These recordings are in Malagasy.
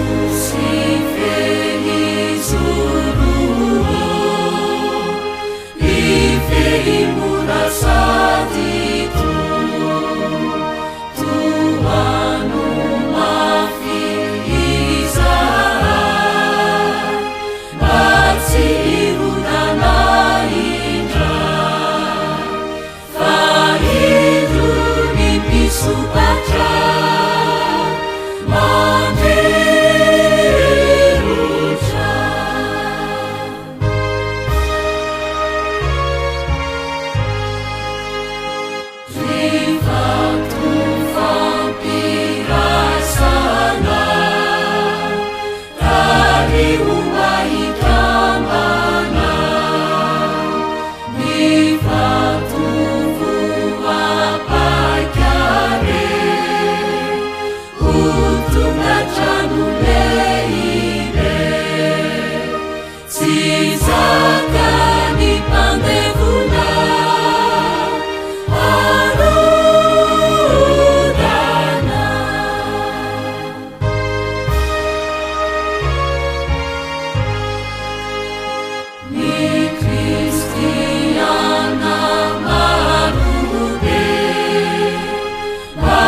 Nosy fehizoro ô, Ifehy mora sady to, Tohano mafy izahay, Mba tsy hirodana indray. Fa indro ny mpisompatra mandrirotra. Ry vato fampiraisana, tariho mba hikambana. Ny vato voapaika re ho tonga trano lehibe. Tsy zakan'ny mpandevona harodana. Ny kristiana marobe mba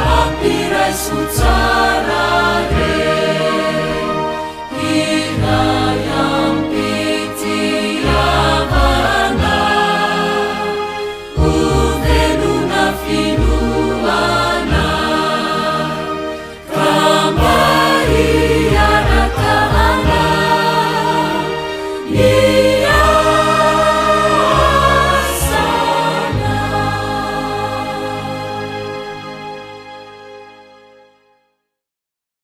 hampiraiso tsara.